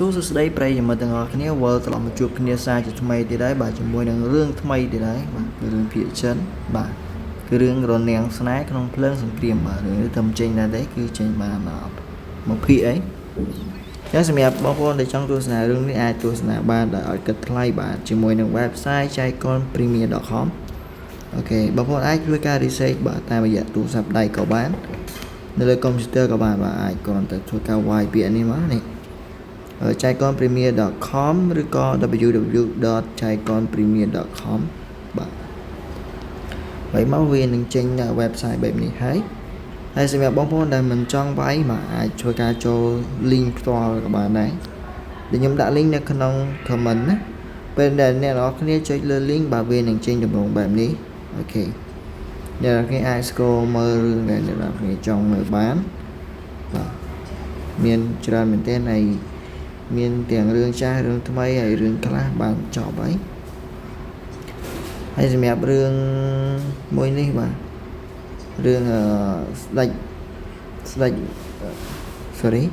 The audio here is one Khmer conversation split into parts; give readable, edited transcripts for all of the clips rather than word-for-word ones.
រាបសួរសួស្តីប្រិយមិត្តទាំងអស់គ្នាវិលត្រឡប់មកជួបគ្នាសារជាថ្មីទៀតហើយបាទជាមួយនឹងរឿងថ្មីទៀតហើយបាទគឺរឿងភាគចិនបាទគឺរឿងរនាំងស្នេហ៍ក្នុងភ្លើងសង្គ្រាមបាទរឿងនេះតែចេញដែរទេគឺចេញបានមកភាគអីចឹងសម្រាប់បងប្អូនដែលចង់ទស្សនារឿងនេះអាចទស្សនាបានដោយអត់គិតថ្លៃបាទជាមួយនឹង website ចៃកុន premier.com។ OK បងប្អូនអាចធ្វើការ research បាទតាមរយៈទូរស័ព្ទដៃក៏បាននៅលើ computer ក៏បានបាទអាចគ្រាន់តែធ្វើការវាយពាក្យនេះមកនេះ ចៃកន premier.com ឬក៏ www.chaikonpremier.com បាទហើយមកវានឹងចេញនៅ website បែបនេះហើយហើយសម្រាប់បងប្អូនដែលមិនចង់វាយបាទអាចធ្វើការចូល link ផ្ទាល់ក៏បានដែរដែលខ្ញុំដាក់ link នៅក្នុង comment ណាពេលដែលអ្នកនរគ្នាចុចលើ link បាទវានឹងចេញទម្រង់បែបនេះOK អ្នកនរគ្នាអាច scroll មើលរឿងដែលអ្នកនរគ្នាចង់មើលបានបាទមានច្រើនមែនទែនហើយមានទាំងរឿងចាស់រឿងថ្មីហើយរឿងខ្លះបានចប់ហើយហើយសម្រាប់រឿងមួយនេះបាទរឿងស្ដេចស្ដេច sorry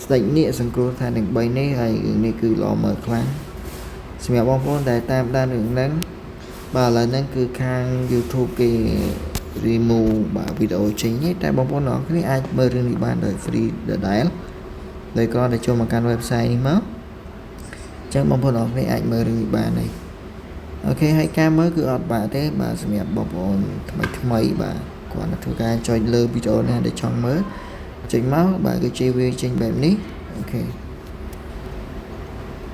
ស្ដេចនាគសង្គ្រោះឋានទាំង3នេះហើយរឿងនេះគឺល្អមើលខ្លាំងសម្រាប់បងប្អូនដែលតាមដានរឿងហ្នឹងបាទឥឡូវហ្នឹងគឺខាង YouTube គេ remove បាទវីដេអូចេញទេតែបងប្អូនទាំងអស់គ្នាអាចមើលរឿងនេះបានដោយ free ដដែលដោយគ្រាន់តែចូលមកកាន់ website នេះមកអញ្ចឹងបងប្អូនអរគ្នាអាចមើលរឿងនេះបានហើយ OK ហើយការមើលគឺអត់បាក់ទេបាទសម្រាប់បងប្អូនថ្មីថ្មីបាទគ្រាន់តែធ្វើការចុចលើវីដេអូណាដែលចង់មើលចុចមកបាទគឺជាវាចេញបែបនេះOK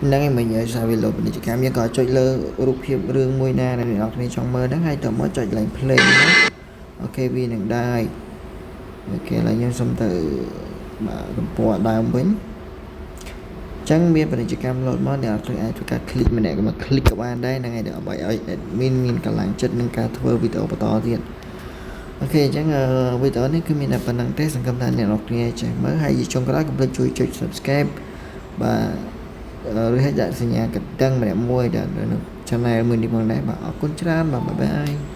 ហ្នឹងឯងមិញឲ្យសារវាលោពាណិជ្ជកម្មយើងក៏ចុចលើរូបភាពរឿងមួយណាដែលអ្នកនរគ្នាចង់មើលហ្នឹងហើយតមកចុចឡើង play មក OK វានឹងដែរ OK ឥឡូវខ្ញុំសុំទៅបាទទំព័រដើមវិញ ចឹងមានពាណិជ្ជកម្មលោតមកអ្នកនរអាចធ្វើការ click ម្នាក់ក៏មក click ក៏បានដែរហ្នឹងហើយដើម្បីឲ្យ admin មានកម្លាំងចិត្តក្នុងការធ្វើវីដេអូបន្តទៀត OK អញ្ចឹងវីដេអូនេះគឺមានតែប៉ុណ្្នឹងទេសង្ឃឹមថាអ្នកនរគ្នាចេះមើលហើយចុងក្រោយកុំភ្លេចជួយចុច subscribe បាទឬឲ្យដាក់សញ្ញាកណ្ដឹងម្នាក់មួយដល់នៅ channel មួយនេះផងដែរបាទអរគុណច្រើនបាទ bye bye។